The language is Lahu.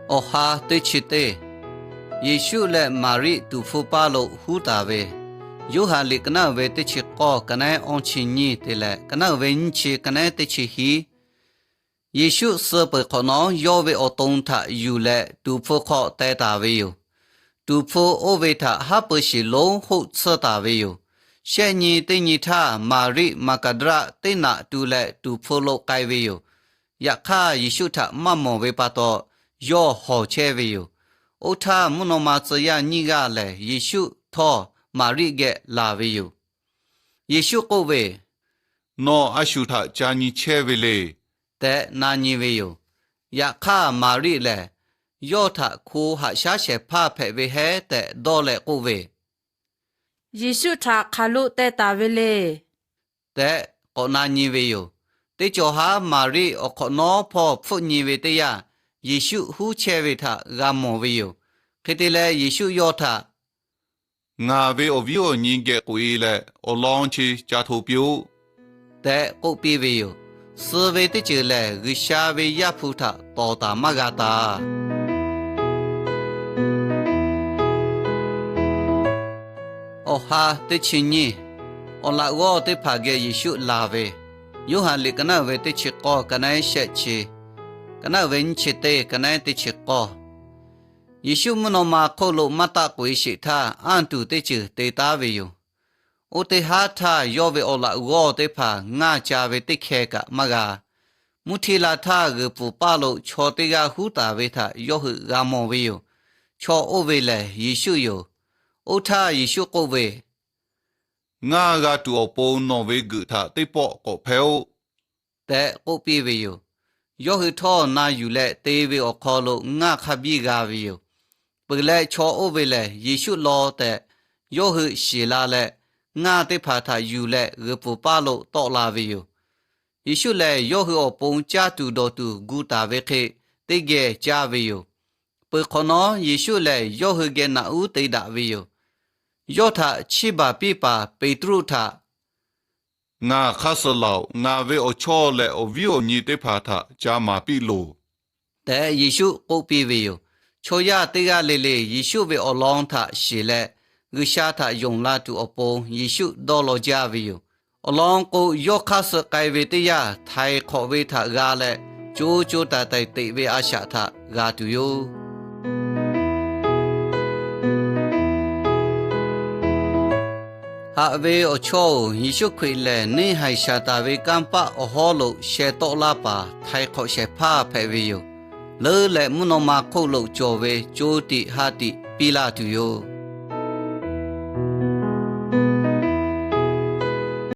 Awˬ ha teˇ chi teˇ, Yeˍsuˆ leh Maˍriˆ tuˍ hpfuh paˇ lo huˉ taˍ ve, Yoˇhanˬ liꞈ ka naˉ uiˍ ve teˇ chi k'awˇ, ka naˉ awˇ chi nyiˇ te leh ka naˉ uiˍ ve nyiˇ chi, ka naˉ teˇ chi hiˉ. Yeˍsuˆ suh peuˬ hk'awꞈ nawˉ, yawˇ ve awˬ to htaꞈ yuˬ leh tuˍ hpfuh hk'aw teh taˍ ve yoˬ. Tuˍ hpfuh oˇ ve htaꞈ haˉ pui shiˍ lonˉ hoˆ tsuhˇ taˍ ve yoˬ. Shehˆ nyi teˇ nyi htaˇ, Maˍriˆ Maˍgaˍdaˆ teˇ naꞈ tu leh tuˍ hpfuh lo k'ai ve yoˬ. Yaꞈ hk'aˇ, Yeˍsuˆ htaꞈ maˇ mawˬ ve pa taw, yawˇ hawˬ chehˇ ve yoˬ. Oˇ htaˇ, mvuhˇ naw ma tcuh yaˇ nyiˇ g'aˇ lehˬ, Yeˍsuˆ htawˇ Maˍriˆ geh laˬ ve yoˬ. Yeˍsuˆ k'oˆ ve, Nawˬ a shu htaꞈ ca nyi chehˇ ve le tehꞈ na nyi ve yoˬ. Yaꞈ hk'aˇ, Maˍriˆ lehˬ yawˇ htaꞈ hko haꞈ shaˉ shehˍ hpaˇ hpehꞈ ve hehˉ tehꞈ dawˇ leh k'oˆ ve, Yeˍsuˆ htaꞈ hk'aˬ lo teh taˍ ve le tehꞈ k'awꞈ na nyi ve yoˬ. Teˇ cawˬ haˉ Maˍriˆ awˬ hk'awꞈ nawˉ hpawˇ hpfuhˆ nyi ve teˇ yanˇ, Yeˍsuˆ huˉ chehˇ ve htaꞈ g'a mawˬ ve yoˬ. Hk'e te leh, Yeˍsuˆ yawˇ htaꞈ, Ngaˬ ve awˬ viˉ awˬ nyi geh k'oꞈ-e leh, awˬ lawn chi ca hto piˇ-oˆ tehꞈ k'oˆ piˇ ve yoˬ. Suh ve teˇ ceuˬ lehˬ, G'uiˬsha ve Yaˇ hpu htaꞈ tawˍ taˍ maˇ g'a taˍ. Awˬ ha teˇ chi nyiˇ, awˬ laꞈ g'awˇ teˇ hpaˍ geh Yeˍsuˆ laˬ ve, Yoˇhanˬ liꞈ ka naˉ uiˍ ve teˇ chi k'awˇ, ka naˉ shehˆ chi, ka naˉ uiˍ ve nyiˇ chi teˇ, ka naˉ teˇ chi k'awˇ. Yeˍsuˆ mvuhˇ naw ma hk'oˆ lo maˇ taˆ k'oꞈ-e sheˍ htaˇ, anˇ tuˬ teˇ ceuˬ te taˉ ve yoˬ. Oˇ teˇ haˉ htaˇ, yawˇ ve awˬ laꞈ g'awˇ teˇ hpaˍ ngaˇ ca ve teˇ hkeh kaꞈ maˇ g'a. Mvuhˇ htiˇ la htaˇ, g'uiˬ pfuhˍ paˇ lo chaw teˇ g'aˇ huˉ taˍ ve htaꞈ yawˇ hui g'a mawˬ ve yoˬ. Chaw oˇ ve lehˬ Yeˍsuˆ yoˬ. Oˇ htaˇ Yeˍsuˆ k'oˆ ve, Ngaˇ g'a tuˬ awˬ pon nawˬ ve geuꞈ htaꞈ teˇ pawˆ k'awꞈ hpehˇ-oˆ tehꞈ k'oˆ piˇ ve yoˬ. Yawˇ hui htawˇ na yuˬ leh te ve awˬ hk'aw lo ngaˇ hk'a biˇ g'a ve yoˬ. Peuˬ leh, chaw oˇ ve lehˬ Yeˍsuˆ law tehꞈ yawˇ hui shiˍ la leh, ngaˇ teˇ hpaˍ htaꞈ yuˬ leh g'uiˬ pfuhˍ paˇ lo tawˆ la ve yoˬ. Yeˍsuˆ lehˬ, yawˇ hui awˬ pon caˇ tuˬ dawˬ tuˬ gu taˍ ve hk'e teˇ geh caˇ ve yoˬ. Peuˬ hk'awꞈ nawˉ, Yeˍsuˆ lehˬ yawˇ hui geh naꞈ uˉ te daꞈ ve yoˬ. Yawˇ htaꞈ chiˇ baˬ piˇ paˍ Peˍtruˆ htaꞈ, Ngaˬ hk'aˇ suh laˬ-oꞈ. Ngaˬ ve awˬ chawˇ leh awˬ viˉ awˬ nyi teˇ hpaˍ htaꞈ ca maˍ piˇ loˬ tehꞈ Yeˍsuˆ k'oˆ piˇ ve yoˬ. Chaw yaˇ teˇ g'aˇ le le Yeˍsuˆ ve awˬ lawn htaꞈ shiˍ leh, G'uiˬsha htaꞈ yonˍ la tuˬ awˬ pon Yeˍsuˆ dawˇ law jaˇ ve yoˬ. Awˬ lawn k'o, yawˇ hk'aˇ suh k'ai ve teˇ yanˇ, htaiˍ hk'awꞈ ve htaꞈ g'a leh, co co taiˍ taiˍ teꞈ ve a shaꞈ htaꞈ g'a tuˬ yoˬ. Haꞈ ve awˬ chawˇ-oˬ, Yeˍsuˆ Hkriꞈ lehˬ neˇ haiˬ Saˍtanˍ ve kanˇ paˆ awˬ hawˉ lo sheh tawˆ laˇ paˍ htaiˍ hk'awꞈ shehˍ hpaˇ hpehꞈ ve yoˬ. Leuˉ leh mvuhˇ naw ma hk'oˆ lo cawˬ ve co tiꞈ ha tiꞈ piˇ laˇ tuˬ yoˬ.